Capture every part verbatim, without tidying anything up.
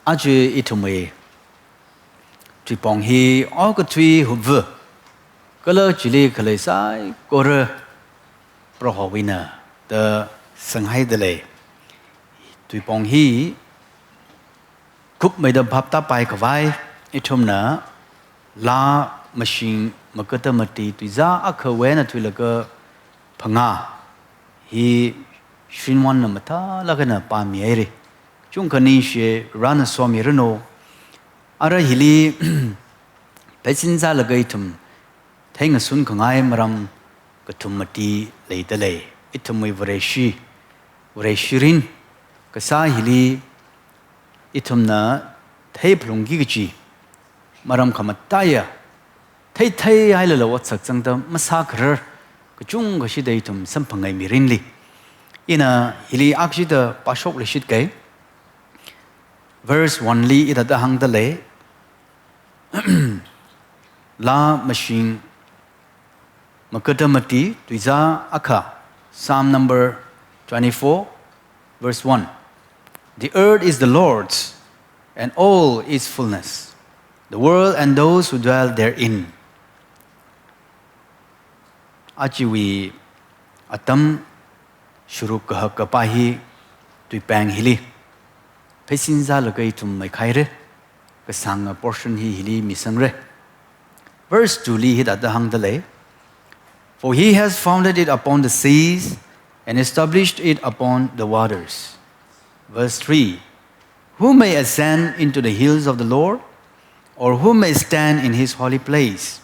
Aja ithumwui tuipong hi okathui huva kala chili khalei saikora Prohowuina da sanghaida lei. Tuipong hi kupmeida phaptāpai khavai ithumna Laa Mashing Makata Mati tuizā akhawui eina thuilaga phangā hi Shinwanna mathālāk eina pāmihaira. Chungkha ningshi, Varena somiranu. Ara hili pheisin sālaga ithum theingasun khangai maram kathum mati leida lei. Ithumwui Vareshi, Vareshi mirin kasā hili ithumna theiphalungki kachi maram khamataiya theitheihailala otsak zangda masākharar kachungkha shida ithum samphangai mirinli. Ina hili akshida pāshokluishit kei. Verse one li hithāda hāngda lei. Laa Mashing Makata Mati tuizā akha, Psalm number twenty-four, verse one. "The earth is the Lord's, and all its fullness, the world and those who dwell therein." Ajawui atam shuruk kahak kapā hi tuipong hili pheisin sālaga ithum maikhaira. Kasānga portion hi hili misangra. Verse two li hithāda hāngda lei. "For he has founded it upon the seas and established it upon the waters." Verse three, "Who may ascend into the hills of the Lord, or who may stand in his holy place?"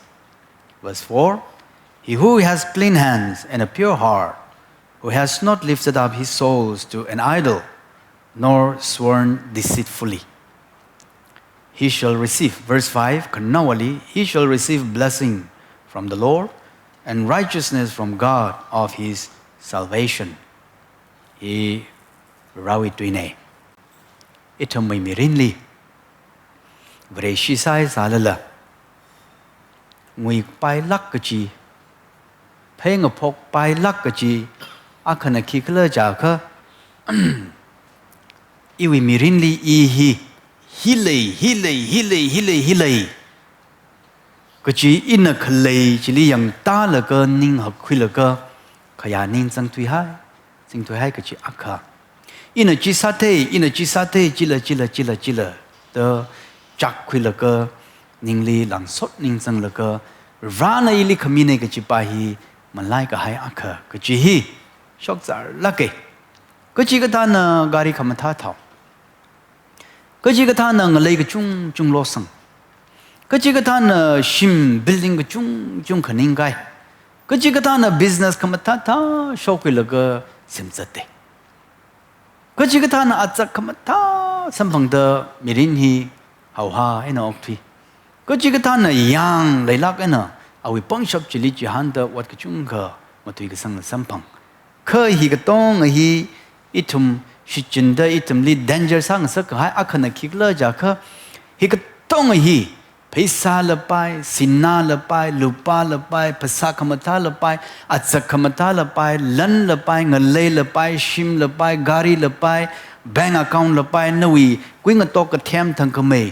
Verse four, "He who has clean hands and a pure heart, who has not lifted up his souls to an idol, nor sworn deceitfully, he shall receive," verse five, khanaowali, "he shall receive blessing from the Lord, and righteousness from God of his salvation." Hi Varewui tuina. Ithumwui mirinli Vareshi sāi sālala, nguipailāk kachi, pheingaphokpailāk kachi akhana khikhala jiakha, iwui mirinli i hi, hi lei, hi lei, hi lei, hi lei, hi lei kachi ina khalei chili yangtālaga ning hakkhuilaga khayā ning zangthuihai, zingthuihai kachi akha. Ina chi sāthei, ina chi sāthei, chila, chila, chila, chila da chakkhuilaga ningli langsot ning zanglaga Varena ili khamina kachi pā hi malaikahai akha kachi hi shokzārlāka. Kachikathāna gari khamathā thao. Kachikathāna ngalei kachungchung losang. Kachikathāna shim building kachungchung khaningkai. Kachikathāna business khamathāthā shokkhuilaga semzatta. Kachikathāna azak khamathā samphangda mirin hi hauhā eina okthui. Kachikathāna yāng leilāk eina awui pangshap chili chihānda ot kachungkha matui kasangla samphang. Kha hi katonga hi ithum shichinda ithumli danger sāngasak kahai akhana khikhala jiakha, hi katonga hi pheisāla pai, sināla pai, lupāla pai, phasā khamathāla pai, azak khamathāla pai, lanla pai, ngaleila pai, shimla pai, garila pai, bank account la pai, nawui kuingatok kathem thangkhamei,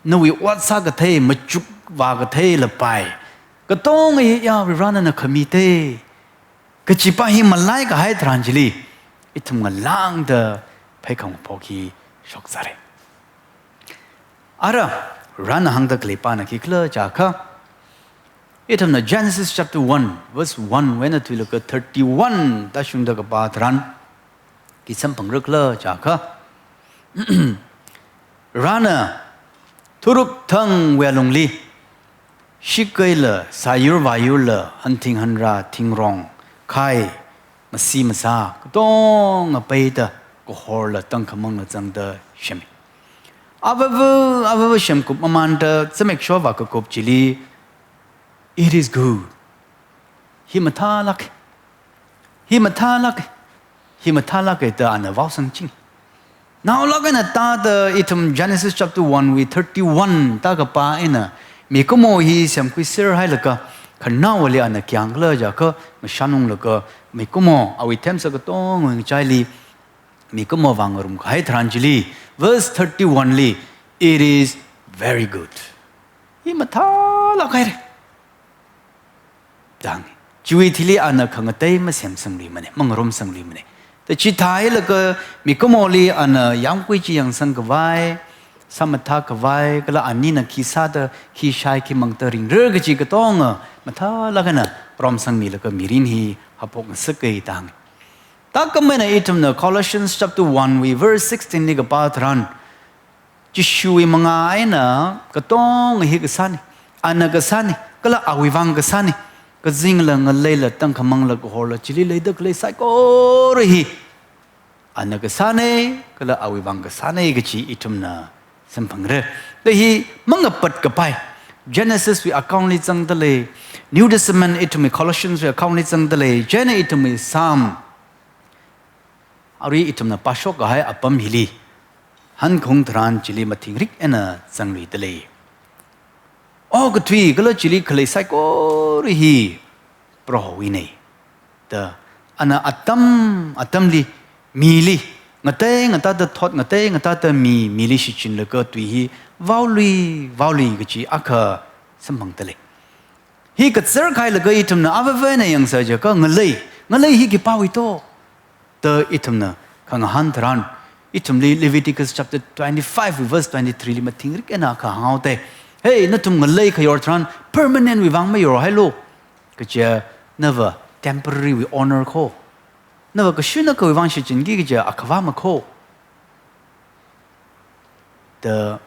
nawui ot sākathei, machuk vākatheila pai. Katonga hi ya Varena khamita kachi pā hi malaikahai tharan chili, ithum ngalāngda pheikhangphok hi shokzāra. Ara, Varena hāngda khalei pāna khikhala jiakha, ithumna Genesis chapter one, verse one wui eina thuilaga thirty-one tāshungda kapā tharan, khi samphangra khala jiakha, Varena thuruk thangwui alungli shikaila, sāyur vāyurla, hanthing hanra, thingrong, khai, masi masā katonga peida kahorla tangkhamangla zangda semi. Avava, avava semkup mamānda zimiksho vākakup chili, "It is good." Hi mathālāka. Hi mathālāka. Hi mathālāka da ana vaosangching. Naolāk eina tāda ithum Genesis chapter one wui thirty-one tā kapā eina mikumo hi semkhuiser hailaga, khanaowali ana khi hāngkhala jiakha, ngashanunglaga mikumo awui themsa katonga ngachaili mikumo vāngarum kahai tharan chili, Verse thirty-one li, "It is very good." Hi mathālāk haira. Dang. Chiwui thili ana khangatei masemsangluimana, mangarumsangluimana. Da chithāhailaga mikumoli ana yāmgui chi yangsangkhavai, sāmathākhavai, kala anina khi sāda, khi shai, khi mangda ringra kaji katonga mathālāk eina romsangmilaga mirin hi haophokngasaka dang. Thākhameina ithumna Colossians chapter one wui verse sixteen li kapā tharan, Jishuwui mangā eina katonga hi kasāna, ana kasāna, kala awui vang kasāna. Kazingla, ngaleila, tangkhamangla, kahorla, chili leida khalei saikora hi ana kasāna, kala awui vang kasāna kaji ithumna samphangra. Da hi mangapat kapai. Genesis wui account li zangda lei, New Testament ithumwui Colossians wui account li zangda lei, chieina ithumwui Psalm, arui ithumna pāshok kahai apam hili hankhaung tharan chili mathingrik eina zangluida lei. Okathui kala chili khalei saikora hi Prohowuina. Da, ana atam atamli, mili, ngatei ngatāda thot, ngatei ngatāda mi, mili shichinlaga tui hi vaolui, vaolui kaji akha samphangda lei. Hi kazar kahailaga ithumna avāva̱na yangsa jiakha ngalei, ngalei hi khipāwui to, da ithumna khangahān tharan, ithumli Leviticus chapter twenty-five verse twenty-three li mathingrik eina kahāng haoda. Hey, nathum ngalei khayor tharan permanent wui vang mayorhailu. Kaja nava temporary wui honor kho. Nava kashuna kawui vang shichinki kaja akhavā makho. Da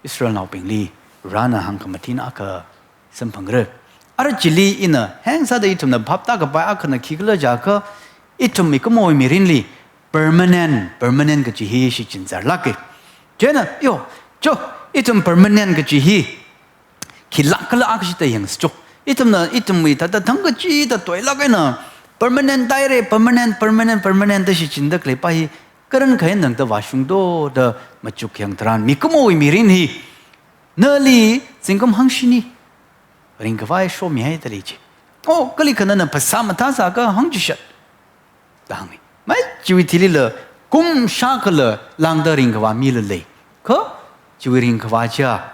Israelnaobingli Varena hāngkhamathina akha samphangra. Ara chili ina heng sāda ithumna phap tākapai akhana khikhala jiakha, ithum mikumowui mirinli permanent, permanent kaji hi shichinsārlāka. Chieina, yo, cho, ithum permanent kaji hi khilāk khala akha shida yangsa cho. Ithumna, ithumwui thāda thangkachida toilāk eina permanent haira, permanent, permanent, permanent da shichinda khaleipa hi karan khayan nangda vāshung do da machuk yang tharan, mikumowui mirin hi nali zingkum hangshini ringkhavā shomihaida lei chi. Oh, kalikha nana phasā mathāsākha hāngchishat da hānga. Mai chiwui thilila kum shākhala lāngda ringkhavā mila lei. Kha chiwui ringkhavā chiya,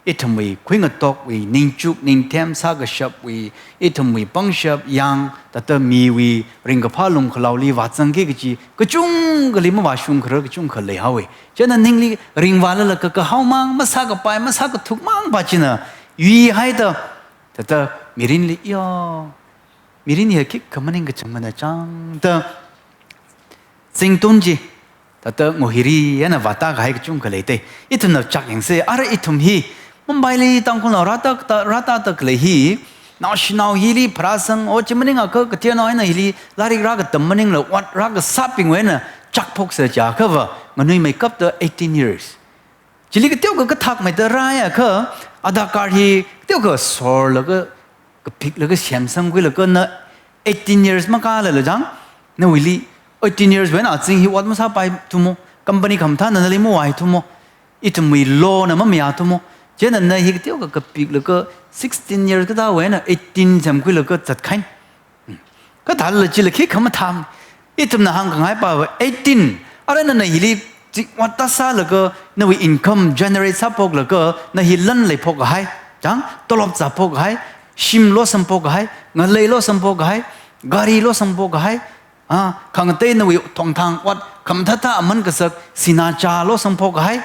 ithumwui khuingatokwui, ningchuk ningthem sākashapwui, ithumwui pangshap yang, thāda miwui ringkaphā lumkhalaoli vāzangki kaji kachungkhali mavāshungkharar kachungkha leihaowa. Chieina ningli ringvālala kakahao mang, masākapai, masākathuk mang pa china yuihaida, thāda mirinli, yo, mirin hi khikha maningkachāngmana chang da, zingtun chi, thāda ngohiri eina vātākahai kachungkha leida. Ithumna chak yangsa, ara ithum hi Mumbaili Tangkhulnao rātā, tā, rātāda khalei hi, naoshinao hili pharāsang, o chi maningakha kateonao eina hili lairik rākatam maningla ot rākasābingwui eina chakphoksa jiakhava, nganuimeikapta eighteen years. Chili kateokha kathakmeida rāyakha, Aadhaar card hi kateokha sorlaga, kapiklaga semsangkhuilaga na eighteen years makālala chang, nawuili eighteen years wui eina azing hi ot masāpaithumo, company khamathāna nali mavāithumo, ithumwui law na mamayāthumo, chieina na hi kateokha kapiklaga sixteen years katāwui eina eighteen semkhuilaga zatkahaina. Kathālala chila khikha mathāmana. Ithumna hāngkhangaipava eighteen. Ara nana hili chi ot tāsālaga, nawui income generate sāphoklaga, na hi lan leiphokahai, chang, tolop zāphokahai, shim losamphokahai, ngalei losamphokahai, gari losamphokahai, ah, khangatei nawui thongthang ot khamathāthā aman kasak, sinā chā losamphokahai.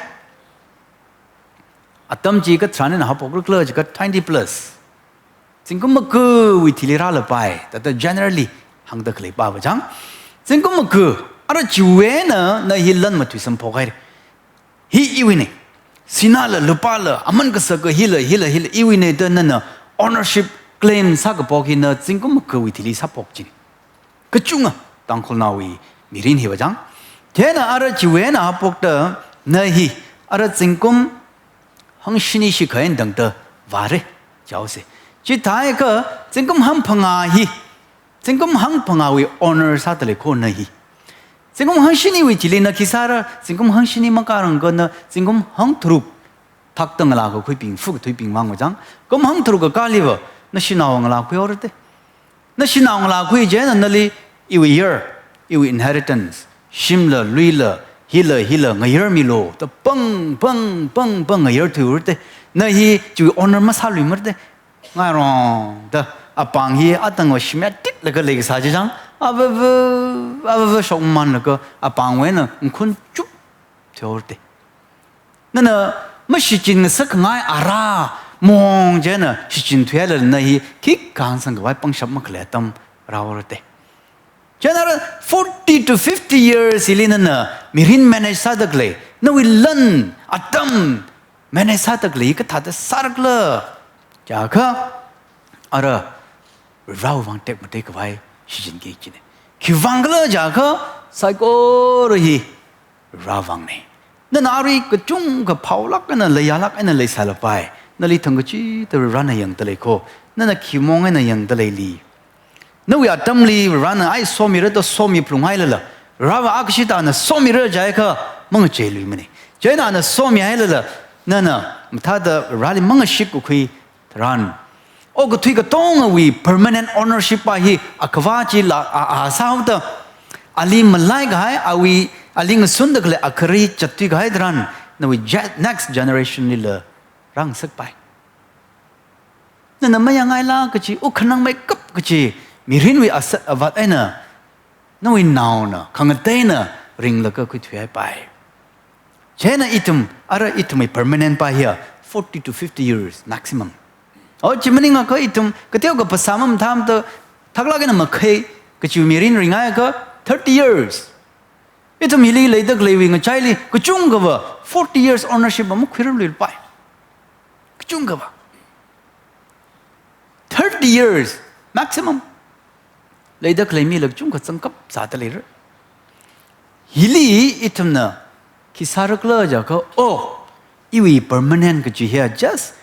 Atam chi katharan eina haophokra khala jiakha twenty plus. Zingkum magawui thili rālapai, thāda generally hāngda khaleipava chang. Zingkum maga, ara chiwui eina na hi lan mathuisamphokhaira. Hi iwuina. Sināla, lupāla, aman kasaka hila, hila, hila, iwuina da nana ownership claim sākaphok hi na zingkum magawui thili sāphok china. Kachunga, Tangkhulnaowui mirin hiva chang. Chieina ara chiwui eina haophokta na hi, ara zingkum hangshini shikha eina tangda vāra, jihaosa. Chithākha, zingkum hangphangā hi, zingkum hangphangāwui owner sāda lei kho na hi. Zingkum hangshiniwui chili na khi sāra, zingkum hangshini makārangakha na zingkum hangtharuk thakta ngalā kakhuibing, phukathuibing vang vachang. Kum hangtharuk kakāliva, nashinao ngalā khuihaora te. Nashinao ngalā khui chieina nali iwui yar, iwui inheritance, shimla, luila, Hila, hila, ngayarmilu, da pang, pang, pang, pang ngayarthuihaora te. Na hi, chiwui honor masāluimara te. Ngairong, da, apāng hi, atangva shimya tit laga leikasā chi chang, avava, avava shokmanlaga, apāngwui eina, ngkhun chup, thuihaora te. Nana, mashichin ngasakngai ara, mong chieina, shichin thuihailala na hi, khikha hangsangkhavai pangshap makhalei atam, rāhaora te. Chieina ara forty to fifty years hili nana mirin manage sādakhalei, nawui lan atam manage sādakhalei kathāda sārakhala jiakha, ara Varewui vang tekmateikhavai shichinki kajina. Khiwuivangkhala jiakha, saikora hi Varewui vangna. Nana arui kachungkha phaolāk eina leiyālāk eina leisālapai. Nali thangkachida Varena yangdalei kho. Nana khimong eina yangdaleili. Nawui atamli Varena ai somira da somiphalunghailala, Vareva akashida ana somira jiakha mangacheiluimana. Chieina ana somihailala, nana mathāda Vareli mangashik kakhui tharan, okathui katongawui permanent ownership pa hi akhava chila a, a sāhaoda, ali malaikahai, awui, ali ngasundakhalei akhali zatthuikahai tharan, nawui ge-, next generation lila rāngasakpai. Nana mayangngaila kachi, wuk khanangmeikap kachi, mirinwui asat avat eina, nawui naona, khangateina ringlaga khuithuihaipai. Chieina ithum, ara ithumwui permanent pa hiya, forty to fifty years maximum. O, chi maningakha ithum, kateokha phasā mamathāmada, thaklāk eina makhei, kachi mirin ringhaiakha, thirty years. Ithum hili leidakhaleiwui ngachaili, kachungkhava, forty years ownership va makhuirarluipai. Kachungkhava. Thirty years, maximum. Leidakhalei mila kachungkha zangkap sāda leira. Hili ithumna khi sārakhala jiakha, oh, iwui permanent kachi hiya just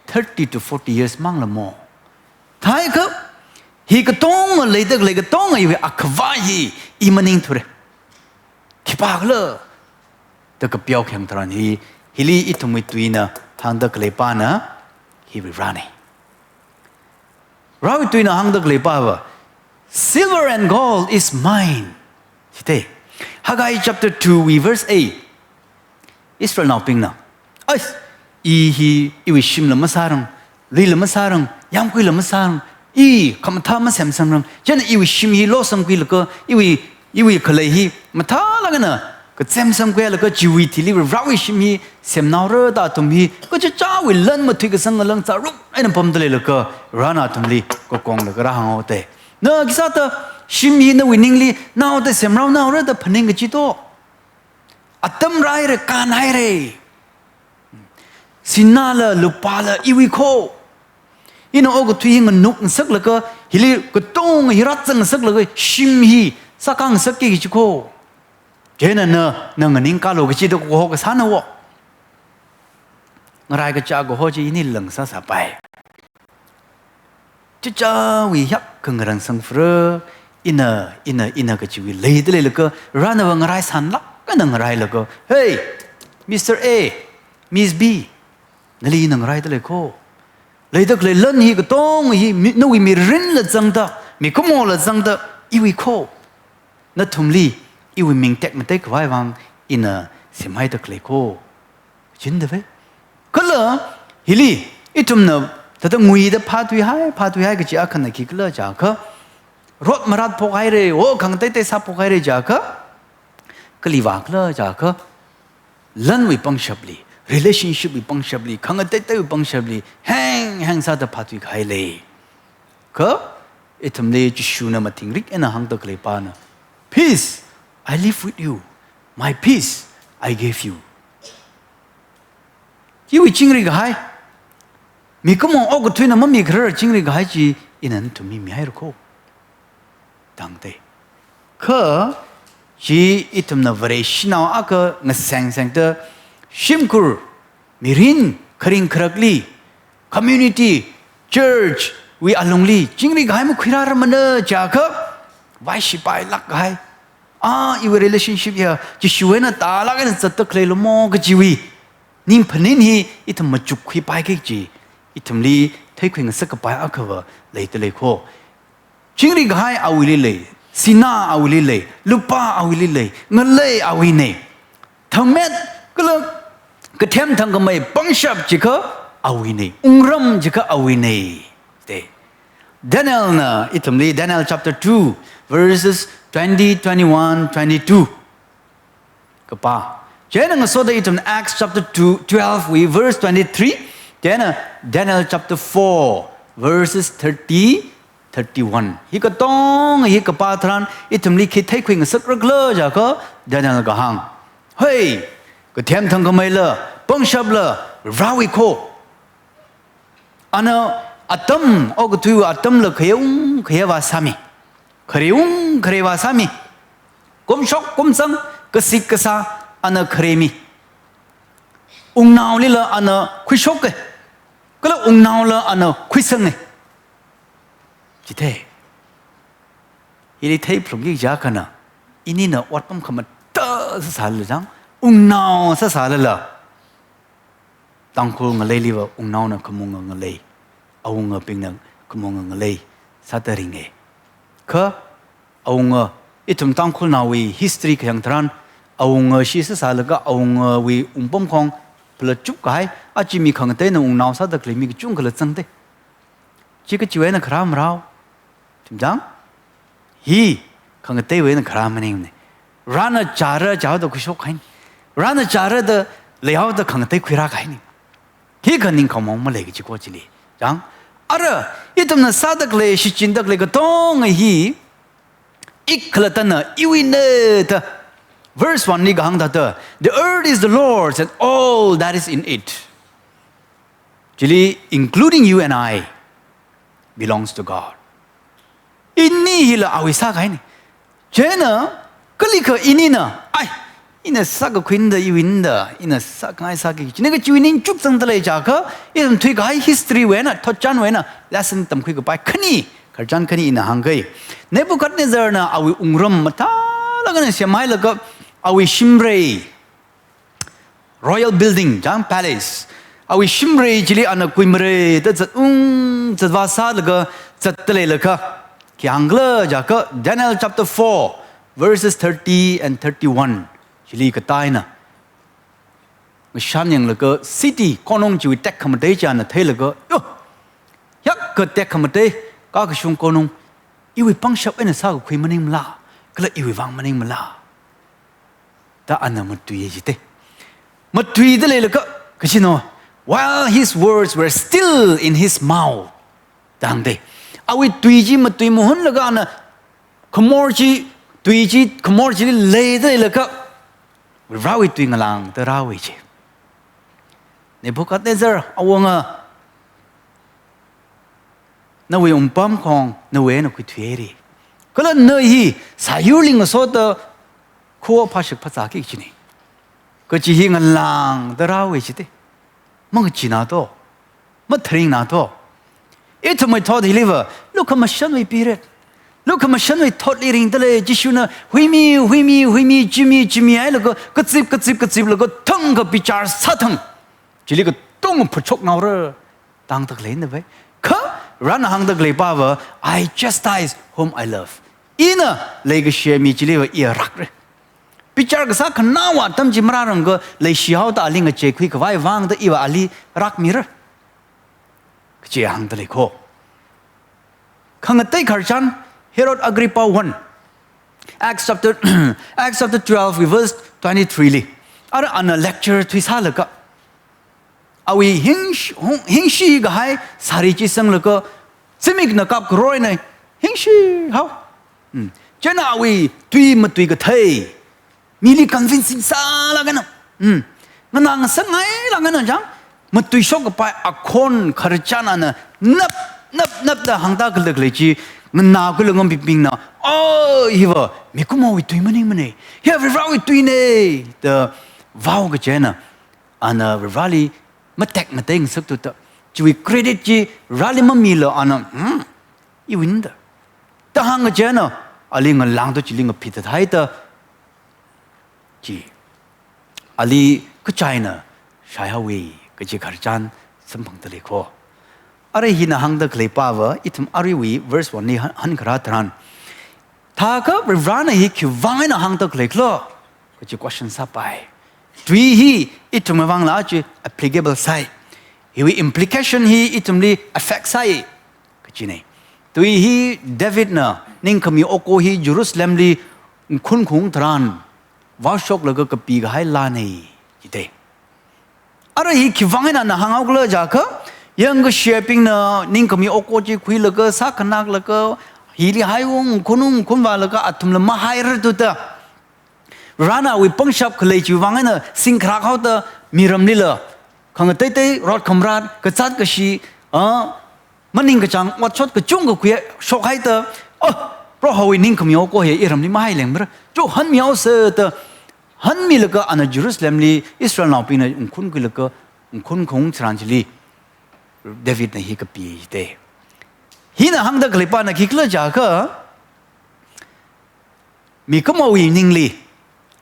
thirty to forty years mangla mo. Thākha, hi katonga leidakhalei katonga iwui akhava hi i maningthure. Khipākhala, da kapyao khayang tharan hi, hili ithumwui tuina hāngdakhalei pana, hi Varena. Varewui tuina hāngdakhalei pava, "Silver and gold is mine." Chithei, Haggai chapter two wui verse eight. Israelnaobingna, "Ai, i hi, iwui shimla masārang, luila masārang, yāmguila masārang, i khamathā masemsangrang, chieina iwui shim hi losamkhuilaga, iwui, iwui khalei hi mathālāk eina kazemsamkhuilaga, chiwui thili Varewui shim hi semhaora da athum hi, kachichāwui lan mathuikasang ngalang charuk eina pamda leilaga, Varena athumli kakonglaga rāhānghaowa te. Na khisāda shim hi nawui ningli naoda semrao naora da phaning kachi to? Atam rāhaira, kānhaira. Sināla, lupāla, iwui kho. Ina okathui hi nganuk ngasaklaga, hili katonga hi rāzang ngasaklaga, shim hi sākā ngasakki kachi kho. Chieina na, na nganingkālu kachida kaho kasāna wo. Ngarai kachā kaho chi inila ngasāsāpai. Chichāwui hiyākha ngarān sangphara, ina, ina, ina kachiwui leida leilaga, Varena va ngarai sanlāk eina ngarailaga, "Hey, Mister A, Miss B, nali ina ngaraida lei kho. Leidakhalei lan hi katonga hi mi, nawui mirinla zangda, mikumola zangda, iwui kho. Nathumli, iwui ming tekmateikhavai vang ina semhaida khalei kho." Chindave. Kala, hili, ithumna, thāda nguida phāthuihai, phāthuihai kachi akhana khikhala jiakha, rot maratphok haira, o khangateitei sāphok haira jiakha, kali vākhala jiakha, lanwui pangshapli, relationship wui pangshapli, khangateiteiwui pangshapli, heng, heng sāda phāthuikahai lei. Kha, ithumli Jishuna mathingrik eina hāngdakhalei pana, "Peace I leave with you, my peace I give you." Iwui chingri kahai, mikumo okathuina mamikharar chingri kahai chi ina nathumli mihaira kho. Tangte. Kha, chi ithumna Vareshinao akha ngasengsengda, shimkhur, mirin, kharing kharakli, community, church wui alungli, chingri kahai makhuirarmana jiakha, vaishipailāk kahai. A, iwui relationship ya, Jishu eina tālāk eina zatda khalei lo mo kachiwui ning phaning hi ithum machukkhuipaiki kachi, ithumli theikhui ngasak kapai akhava leida lei kho. Chingri kahai awuili lei, sinā awuili lei, lupā awuili lei, ngalei awuina. Thangmet kala kathem thangkhamei pangshap jikha awuina, wungram jikha awuina. Te. Danielna ithumli, Daniel chapter two, verses twenty, twenty-one, twenty-two kapā. Chieina ngasoda ithum Acts chapter two, twelve wui verse twenty-three. Chieina Daniel chapter four, verses thirty, thirty-one. Hi katonga hi kapā tharan ithumli khi theikhui ngasakra khala jiakha Daniel kahāng. Hei, kathem thangkhameila, pangshapla, Varewui kho. Ana atam, okathuiwui atamla khayung khayā vāsāmi. Kharewung kharei vāsāmi. Kumshok kumzang, kasik kasā, ana kharemi. Wungnaolila ana khuishoka. Kala wungnaola ana khuisanga. Chithei. Hili theiphalungki jiakhana, inina otpam khamata sāsālala jang, wungnao sāsālala. Tangkhul ngaleiliva wungnaona khamunga ngalei, awungabingna khamunga ngalei sāda ringa. Kha awunga, ithum Tangkhulnaowui history khayang tharan, awunga shi sāsālaga awungawui wungpamkhong phalachuk kahai, aja mi khangateina wungnao sāda khalei mi kachungkhala zangda. Chi kachiwui eina kharā marao. Chumjang? Hi khangateiwui eina kharā maningmana. Varena chara chaoda khuishok kahaina. Varena chara da leihaoda khangatei khuirā kahaina. Hi khaningkhamong malei kachi ko chili. Jang? Ara, ithumna sāda khalei, shichinda khalei katonga hi, ik khalattana iwuina da. Verse one li kahāng thāda, "The earth is the Lord's and all that is in it." Chili, including you and I, belongs to God. Ini hila awui sākahaina. Chieina, kalikha inina, ai, ina sākakhuina da iwuina da, ina sākhangai sāki. Chieina kachiwui ningchuk zangda lei jiakha, ithum thuikahai history wui eina, thotchanwui eina, lesson tamkhui kapai khani, khararchan khani ina hāngkei. Nebuchadnezzarna awui wungram mathālāk eina semhailaga, awui shimrei, royal building, jang palace. Awui shimrei chili ana kuimarei da zatung zatvā sālaga zatda leilakha, khi hāng khala jiakha Daniel chapter four, verses thirty and thirty-one. Chili katā eina ngashan yanglaga city, konung chiwui tekhamatei chi ana theilaga, yo, yak katekhamatei, kakashung konung, iwui pangshap eina sākakhui maningmala, kala iwui vang maningmala da ana matuiya jite. Matuida leilakha, kachina, while his words were still in his mouth, da hāngde. Awui tui chi matui mahunlaga ana khamor chi, tui chi khamor chili leida leilakha, Varewui tui ngalāngda rāhaowa ji. Nebuchadnezzar, awunga, nawui wungpamkhong nawui eina khuithuihaira. Kala na hi sāyurli ngasoda kho phāshik phāzāki kachina. Kachi hi ngalāngda rāhaowa jite. Mangachina to. Matharingna to. Ithumwui thot hiliva, lukhamashanwui period. Lukhamashanwui thotli ringda lei, Jishuna huimi, huimi, huimi, chimi, chimihailaga, kazip, kazip, kaziplaga, thangkha bichar sāthang. Chili katonga phachoknaora, da hāngda khaleina vai. Kha, Varena hāngda khalei pava, "I chastise whom I love." Ina leikashimi chiliva iya rākra. Bichar kasā khanaowa atam chi marārangakha leishihaoda ali ngacheikhui khavai vangda iva ali rākmira. Kachi hāngda lei kho. Khangatei khararchan, Herod Agrippa one. Acts chapter, Acts chapter twelve, verse twenty-three li. Ara ana lecture thuisālaga, awui hingshi, hung-, hingshi kahai sari chi sanglaga, zimikna kapkaroina hingshihao. Hmm. Chieina awui tui matui kathei, mili convincing sālāk eina, hmm, nganā ngasakngailāk eina jang, matuishok kapai akhon khararchan ana nap, nap, napda hāngda khalei khalei chi, nganākhuilaga mibingna, "Oh, hiva mikumowui tui maningmana. Hiva Varewui tuina," da vao kachi eina, ana Vareli matek matei ngasaktuda, chiwui credit chi Vareli mamila ana, "Hmm, iwuina da," da hāng kachi eina, ali ngalāngda chili ngaphithat haida, chi, ali kachaina shaihaowa kachi khararchan samphangda lei kho. Ara hina hāngda khalei pava, ithum aruiwui verse one li han-, hankharā tharan, thākha Varena hi khiwui vang eina hāngda khalei khala, kachi question sāpai. Tui hi ithumwui vangla chi applicable sāi. Hiwui implication hi ithumli affect sāi kajina. Tui hi Davidna ningkhami oko hi Jerusalemli khun khung tharan vāshoklaga kapikahai laanei jida. Ara hi khiwuivang eina ana hānghao khala jiakha, yangkashebingna ningkhami oko chi khuilaga sākhanāklaga, hili haiung khunung khunvālaga athumla mahairarthuda, Varena awui pangshap khalei chiwui vang eina singkharak haoda miramlila khangateitei, rot khamarat, kazāt kashi, ah, maningkachāng otshot kachungkha khuishokhaida, oh, Prohowui ningkhami oko hi iramli mahailengmara, cho hanmihaosa da hanmilaga ana Jerusalemli Israelnaobingna ungkhunkhuilaga, ungkhun khung tharan chili Davidna hi kapi jida. Hina hāngda khalei pana khikhala jiakha, mikumowui ningli,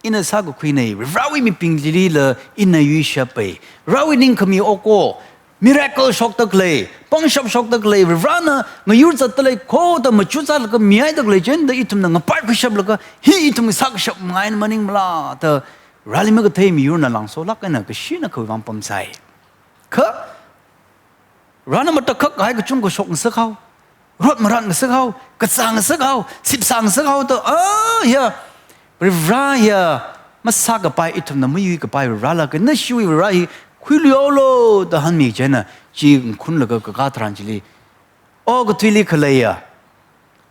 ina sākakhuinei, Varewui mibinglila ina yuishapai, Varewui ningkhami oko, miracle shokda khalei, pangshap shokda khalei, Varena ngayur zatda lei kho da machut sālaga mihaida khalei chieina ithumna ngapai khuishaplaga, hi ithum sākashap ngai maningmala da, Vareli makathei miyurna langsolāk eina kashina khawui vang pamsai. Kha, Varena matakhak kahai kachungkha shokngasak hao, rot marat ngasak hao, kazā ngasak hao, sipsā ngasak hao da, ah, ya, Vare ya, masākapai ithumna mayuikapai Varela, kha nashiwui Vare hi khuiluihaolu da hanmi chieina, chi ungkhunlaga kakā tharan chili, okathuili khaleiya,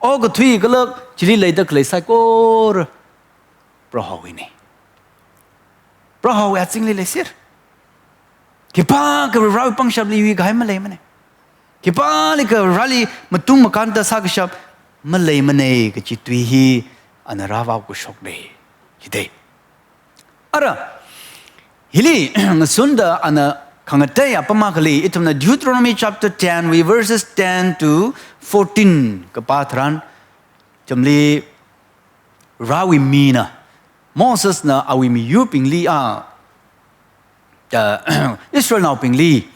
okathui kala chili leida khalei saikora Prohowuinei. Prohowui azingli leisir. Khipākha Varewui pangshapli yuikahai maleimanei. Khipālikha Vareli matung makānda sākashap maleimanei kachi tui hi ana rāvākashoknei jida. Ara, hili ngasunda ana khangatei apam akhali, ithumna Deuteronomy chapter ten wui verses ten to fourteen kapā tharan, chāmli Varewui mina, Mosesna awui miyurbingli a, ah, Israelnaobingli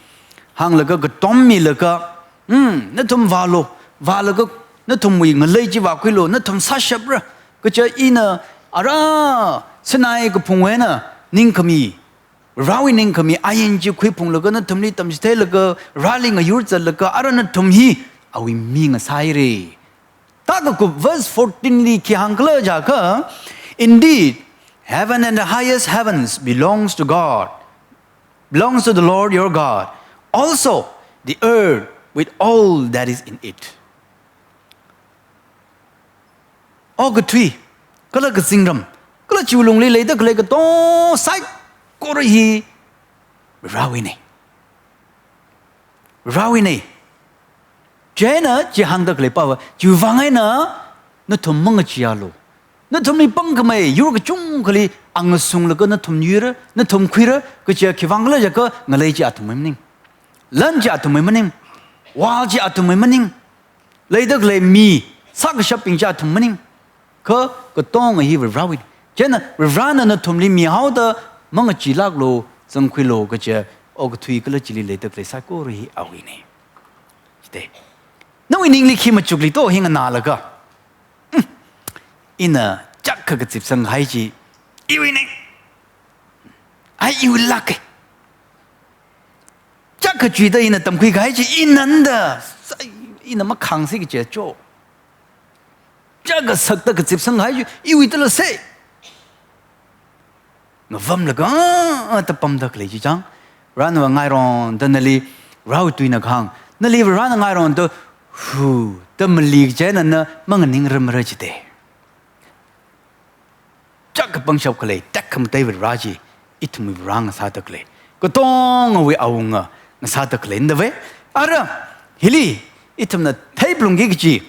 hānglaga katom milaga, hmm, nathum vālu, vālaga nathumwui ngalei chi vākhuilu, nathum sāshapra, kaja ina ara Sinai kaphungwui eina ningkhami, Varewui ningkhami ain chi khuiphunglaga nathumli tamchitheilaga, Vareli ngayur zatlaga, ara nathum hi awui mi ngasāhaira. Thāda kakup verse fourteen li khi hāngkhala jiakha, "Indeed, heaven and the highest heavens belongs to God, belongs to the Lord your God. Also, the earth with all that is in it." Okathui, kala kazingram, kala chiwui lungli leida khalei katonga saikora hi Varewuinei. Varewuinei. Chieina chi hāngda khalei pava, chiwui vang eina nathum mangacheealu. Nathumli pangkhamei yur kachungkhali āngasunglaga nathum yuira, nathum khuira, kaja khiwui vang khala jiakha ngalei chi athumwui maning. Lan chi athumwui maning. Wall chi athumwui maning. Leida khalei mi, sākashapbing chi athum maning. Kha katonga hi Varewui. Chieina Varena nathumli mihaoda mangacheelāklu, zangkhuilu kaja, okathui kala chili leida khalei saikora hi awuinei. Jida. Nawui ningli khi machukli to hi nganālaga, "Hmm, ina chāk kha kazipsang kahai chi iwuinei. Ai iwuilāka. Chāk kha chuida ina tamkhui kahai chi inanda, sai, ina makhāngsi kaja cho. Chāk kha sakta kazipsang kahai chi iwui tala se." Ngavamlaga, ah, da pamda khalei chi chang. Varena ngaironda nali, Varewui tuina kahāng. Nali Varena ngaironda, hu, da mali kaja nana manganingrarmara jida. Chāk kha pangshap khalei, tekhamatei Vare chi, ithumwui Vare ngasāda khalei, katongawui awunga ngasāda khaleina da ve. Ara, hili, ithumna theiphalungki kachi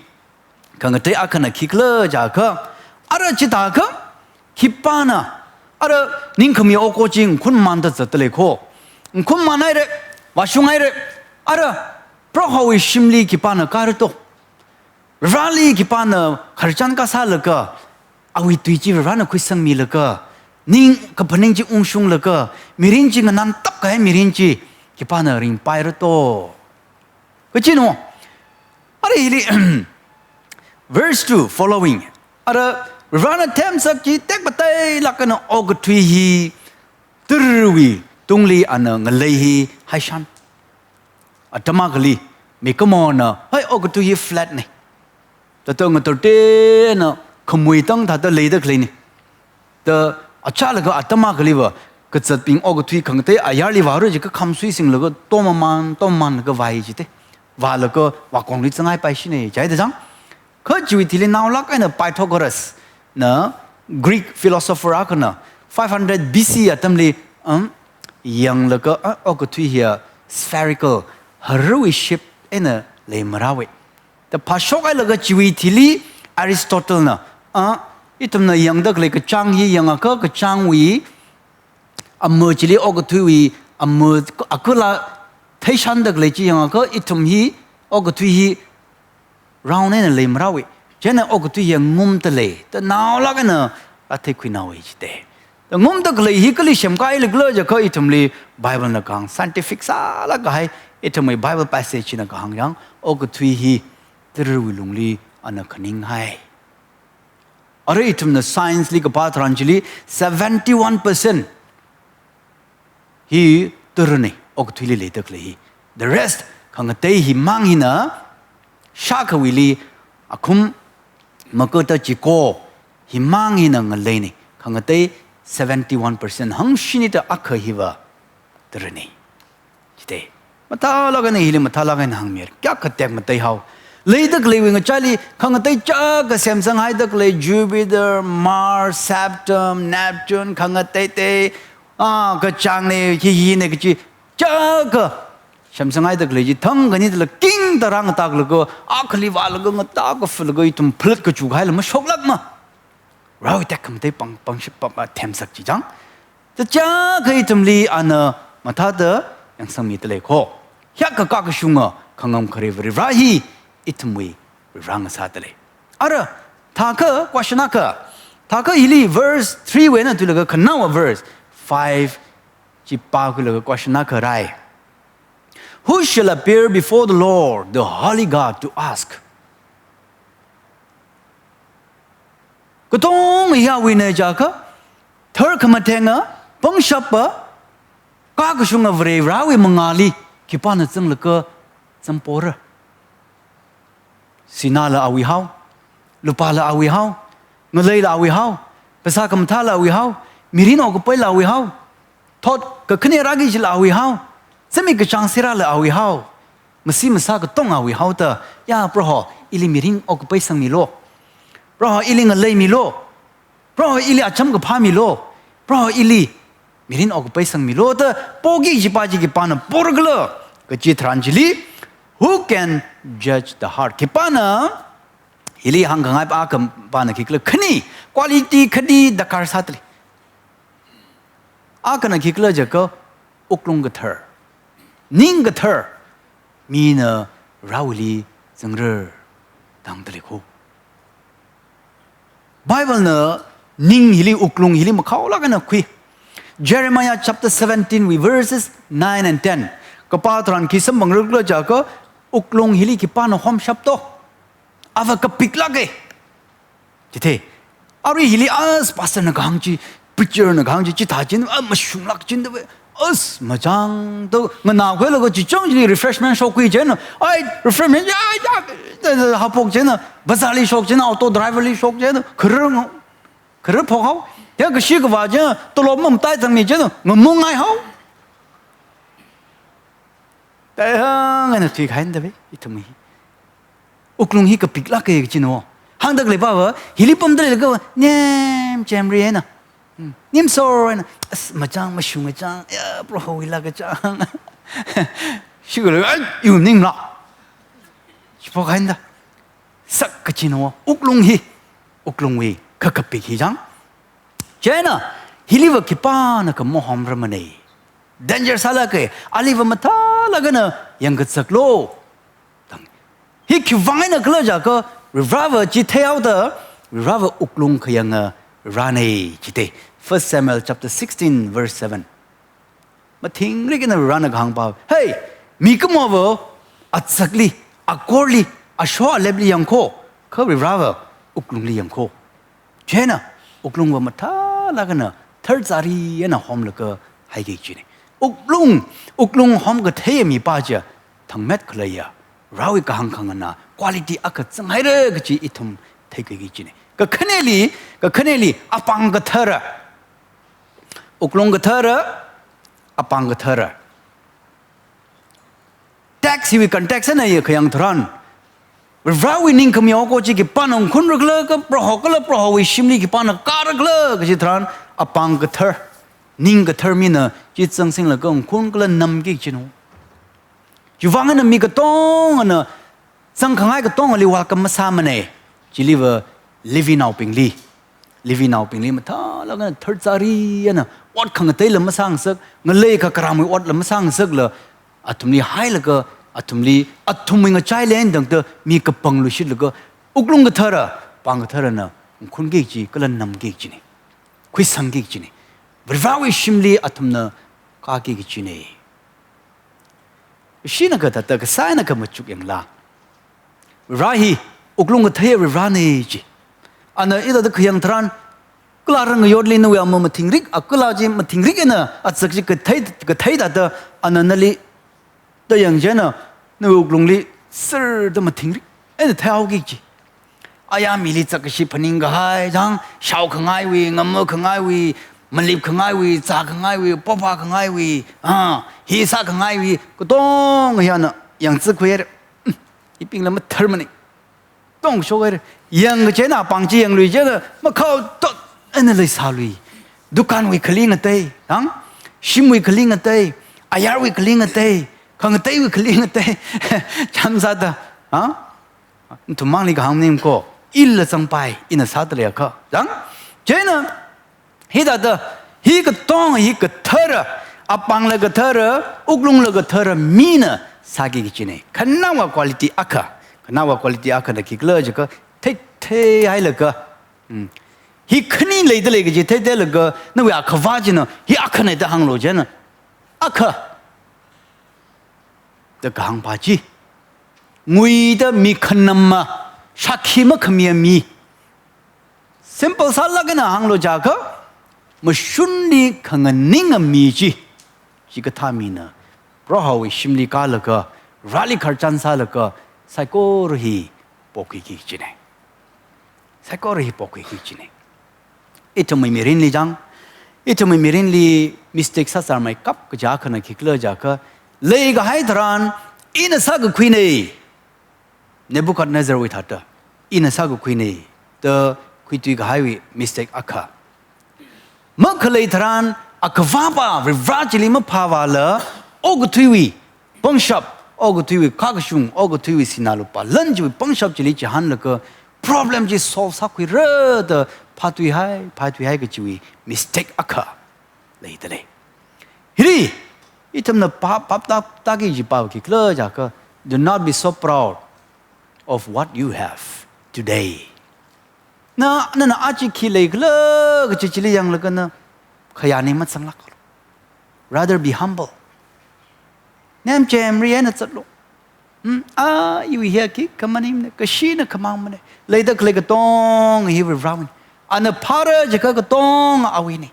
khangatei akhana khikhala jiakha, ara chithākha, khipāna, ara ningkhami oko chi ngakhunmanda zatda lei kho. Ngakhunman haira, vāshung haira, ara Prohowui shimli khipāna kāra to. Vareli khipāna khararchan kasālaga, awui tui chi Varena khuisangmilaga, ning kaphaning chi ungshunglaga, mirin chi nganantap kahai mirin chi khipāna ringpaira to. Kachina, ara hili, verse two following. Ara Varena themsak chi tekpateilāk eina okathui hi Tarwui tungli ana ngalei hi haishan. Atam akhali mikumona, hai, okathui hi flat nei. Thāda ngatartena khamui tang thāda leida khaleina. Da achālaga atam akhaliva kazatbing okathui khangatei ayarli vāra jiakha khamsui singlaga tomaman, tomamanlaga vāi jite. Vālaga vākongli zangaipaishina, chieina da zang. Kha chiwui thili naolāk eina Pythagoras na Greek philosopher akhana five hundred B C atamli, um, yanglaga, ah, okathui hiya spherical, harawui shape eina leimarāwei. Da phāshokhailaga chiwui thili Aristotle na, ah, ithumna yangda khalei kachāng hi yangakha kachāngwui ama chili okathuiwui ama akhala theishanda khalei chi yangakha ithum hi okathui hi round eina leimarāwei. Chieina okathui hi ngumda lei. Da naolāk eina athei khuinaowei jite. Da ngumda khalei hi kali semkāhailakhala jiakha ithumli Bible na kahāng scientific sālāk kahai, ithumwui Bible passage na kahāng yang okathui hi tarwui lungli ana khaninghai. Arui ithumna science li kapā tharan chili seventy-one percent hi tara nei, okathuili leida khalei hi. The rest, khangatei himang hina, shākhawuili akhum, makata chiko, himang hina ngalei nei. Khangatei seventy-one percent hangshini da akha hiva tara nei. Jite. Mathālāk eina hili mathālāk eina hāngmira. Kayākha tekmateihao. Leida khaleiwui ngachaili khangatei chākha semsanghaida khalei Jupiter, Mars, Saturn, Neptune, khangateitei, ah, kachāng nei, hi hi nei kachi chākha semsanghaida khalei chi thang khanida la king da rāngatāklaga, akhali vālaga ngatā kafalaga ithum phalat kachukahaila mashoklākma. Rao tekhamatei pang, pangshap pam, ah, themsak chi chang. Chākha ithumli ana mathāda yangsangmida lei kho. Hiyākha kakashunga khangam khare Varivara hi ithumwui Varivara ngasāda lei. Ara, thākha, question akha. Thākha hili verse three wui eina thuilaga khanaowa verse five chi pākhuilaga question akha rāi. Who shall appear before the Lord, the holy God, to ask? Katonga hiwui eina jiakha, tharkhamatheng a, pangshap a, kakashunga Varivarawui mangāli, khipāna zanglaga zampora? Sinala awuihao, lupāla awuihao, ngaleila awuihao, phasā khamathāla awuihao, mirin okapaila awuihao, thot kakhane rāki kajila awuihao, zimik kachāng serāla awuihao, masi masā katonga awuihao da, ya Proho, ili mirin okapai sangmilu. Proho, ili ngaleimilu. Proho, ili acham kaphā milu. Proho, ili mirin okapai sangmilu da poki kajipa chi khipāna porkhala kachi tharan chili, who can judge the heart? Khipāna, hili hāngkhangai pa khipāna khikhala khani, quality khani darkar sāda lei. Akhana khikhala jiakha wuklung kathar, ning kathar, mina Vareli zangra da hāngda lei kho. Bible na ning hili, wuklung hili makhaolāk eina khui. Jeremiah chapter seventeen wui verses nine and ten. Kapā tharan khi samphangra khala jiakha wuklung hili khipāna homshap to. Ava kapiklāka. Jite. Arui hili as pastor na kahāng chi, preacher na kahāng chi, chithā chin, a mashunglāk chin da ve. As machang to, nganākhuilaga chichang chili refreshment shokkhui chieina. Ai, refreshment, ya, ya, da, da, haphok chieina, bazar li shok chieina, auto driver li shok chieina, kharar ngo, kharar phokhao. Ya kashi kavā chieina, tolop matai zangmi chieina, ngamung ngaihao. Taihang ana thuikhain da ve, ithum hi. Wuklung hi kapiklāka kachina. Hāngda khalei pava, hili pamda leilaga, nem chemri eina. Hmm. Nim sor eina. As, machang, mashung machang, ya, Prohowuila kachang. Shikhala, ai, iwui ningla. Shipho kainda. Sak kachina, wuklung hi. Wuklungwui kakapik hi chang. Chieina, hiliva khipāna khamahomra manei. Danger sālāka, aliva mathālāk eina yangkazaklu. Dang. Hi khiwuivang eina khala jiakha, Varivarava chi theihaoda, Varivarava wuklung khayanga Varena jite. First Samuel chapter sixteen, verse seven. Mathingrik eina Varivarana kahāng pa, hey, mikumova azakli, akorli, asho alepli yangkho, kha Varivarava wuklungli yangkho. Chieina, wuklungva mathālāk eina, tharchari eina homlaga haiki kajina. Wuklung, wuklung homkathei mipā chi thangmet khaleiya, Varewui kahāng khanganā quality akha zanghaira kaji ithum theikhuiki kajina. Kakhaneli, kakhaneli apāng kathara. Wuklung kathara, apāng kathara. Text hiwui context eina khayang tharan, Varewui ningkhami oko chi khipāna ngkhunrakhala, kha Proho kala Prohowui shimli khipāna kārakhala kaji tharan, apāng kathar, ning kathar mina chi zangsinglaga ngkhun kala namki kajina. Chiwui vang eina mi katongana zangkhangai katongali welcome masāmana. Chiliva Levinaobingli, Levinaobingli mathālāk eina tharchari eina ot khangateila masāngasak, ngalei kakharamwui otla masāngasakla, athumli hailaga, athumli, athumwui ngachai lendangda mi kapangluishitlaga, wuklung kathara, apāng katharana ngkhunki kaji kala namki kajina. Khuisangki kajina. Varewui shimli athumna kāki kajina. Shina kathāda kasā eina khamachuk yangla, Vare hi wuklung kathei Varena chi. Ana hithāda khayang tharan, kala rāngayotli nawui ama mathingrik, a kala chi mathingrik eina azak chi kathei, kathei thāda, ana nali da yang chieina, nawui wuklungli sirda mathingrik eina theihaoki kaji. Ayā mili zakkashi phaning kahai, chang shaokhangaiwui, ngamakangaiwui, malipkhangaiwui, zākhangaiwui, pophākhangaiwui, ah, hi sākhangaiwui, katonga hi ana yangzakhuihaira. Hmm, hibingla matharmana. Tongshokhaira. Yangkachi eina apāng chi yanglui chieina makhao tot eina leisālui. Dukanwui khali ngatei, chang shimwui khali ngatei, ayarwui khali ngatei, khangateiwui khali ngatei. Chānsāda, ha? Nathum mangli kahāng maningko, ila zangpai, ina sāda leiakha. Chang? Chieina, hithāda, hi katonga hi kathara, apāngla kathara, wuklungla kathara mina sāki kajina. Khanāva quality akha, khanāva quality akhana khikhala jiakha, thei, theihailaga, hmm, hi khani leida lei kaji theitheilaga, nawui akhava china hi akhana da hānglu chieina, akha da kahāngpa chi, nguida mi khanama, shākhi makhamiya mi. Simple sālāk eina hānglu jiakha, mashunli khanganinga mi chi, chikathā mina Prohowui shimli kālaga, Vareli khararchan sālaga, saikora hi pokhuiki kajina. Saikora hi pokhuiki kajina. Ithumwui mirinli chang, ithumwui mirinli mistake sāsārmeikap kaja akhana khikhala jiakha, leikahai tharan, ina sākakhuina, Nebuchadnezzarwui thāda, ina sākakhuina, da khuitui kahaiwui mistake akha. Makhalei tharan, akhavapa Vare chili maphāvāla, okathuiwui pangshap, okathuiwui khakashung, okathuiwui sinā lupā lan chiwui pangshap chili chihānlaga, problem chi solve sākhuira da phātuihai, phātuihai kachiwui mistake akha leida lei. Hili, ithumna phap, phap tā, tāki kajipa khikhala jiakha, do not be so proud of what you have today. Na, nana aja khi leikhala kaji chili yanglaga na khayāna mazanglākalu. Rather be humble. Nemchemri eina zatlu. Hmm, a, iwui hi khikha maningmana, kashina khamangmana. Leida khalei katonga hi Varewui. Ana phāra jiakha katonga awuina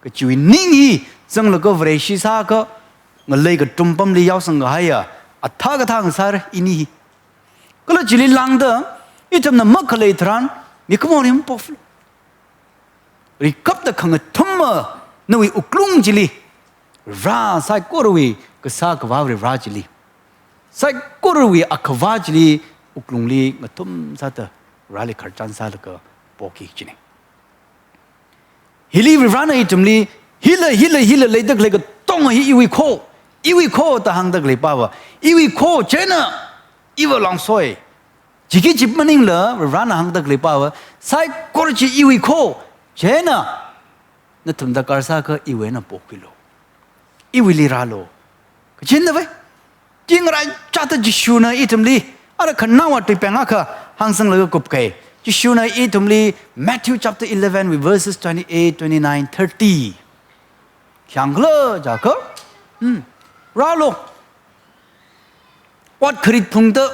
kajiwui ning hi zanglaga Vareshi sākha, ngalei katum pamli yaosang kahaiya, athā kathā ngasāra ini hi. Kala chili lāngda, ithumna makhalei tharan, mikumoli mapoflu. Rikapta khangathuma, nawui wuklung chili, Vare saikorawui kasā akhava Vare chili, saikorawui akhava chili, wuklungli ngathum sāda, Vareli khararchan sālaga pokhuiki kajina. Hili Varena ithumli, hila, hila, hila leida khalei katonga hi iwui kho, iwui kho da hāngda khaleipava, iwui kho chieina, iva longsoi. Chiki chip maningla, Varena hāngda khaleipava, saikora chi iwui kho, chieina, nathum darkar sākha iwui eina pokhuilu. Iwuili rālu. Kachinna vai? Chi ngaraichāda Jishuna ithumli, ara khanāva tuipeng akha hāngsanglaga kupkei. Jishuna ithumli Matthew chapter eleven with verses twenty-eight, twenty-nine, thirty. Khi hāngkhala jiakha, hmm, rālu. Ot kharit phungda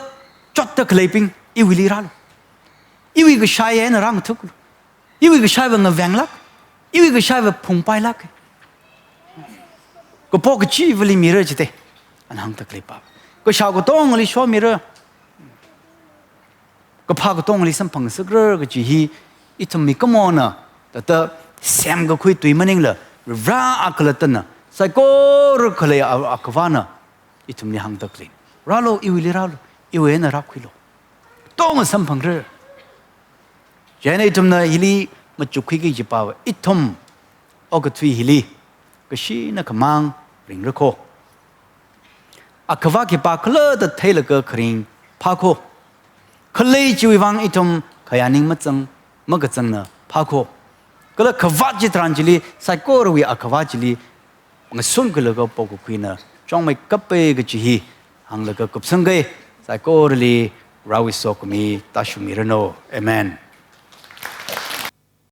chotda khaleibing, iwuili rālu. Iwui kashai eina rāngathuklu. Iwui kashaiva ngavenglāk, iwui kashaiva phungpailāk. Kapo kachivali mira jite. Ana hāngda khalei pa. Kashao katongali shomira. Kaphā katongali samphangsakra kaji hi ithum mikumona, thāda semkakhui tui maningla, Vare akhalattana, saikora khalei a-, Akhavana, ithumli hāngda khalei. Rālu, iwuili rālu, iwui eina rākhuilu. Katonga samphangra. Chieina ithumna hili machukkhuiki kajipa, ithum okathui hili kashina khamang ringra kho. Akhava khipākhala da theilaga kharing phākho. Khalei chiwui vang ithum khayāning mazang, makazangna phākho. Kala kavāt chitharan chili, saikorawui Akhava chili, ngasungkhuilaga pokakhuina chungmeikapa kaji hi hānglaga kupsangkai, saikorali Varewui sokhami tāshungmiranu. Amen.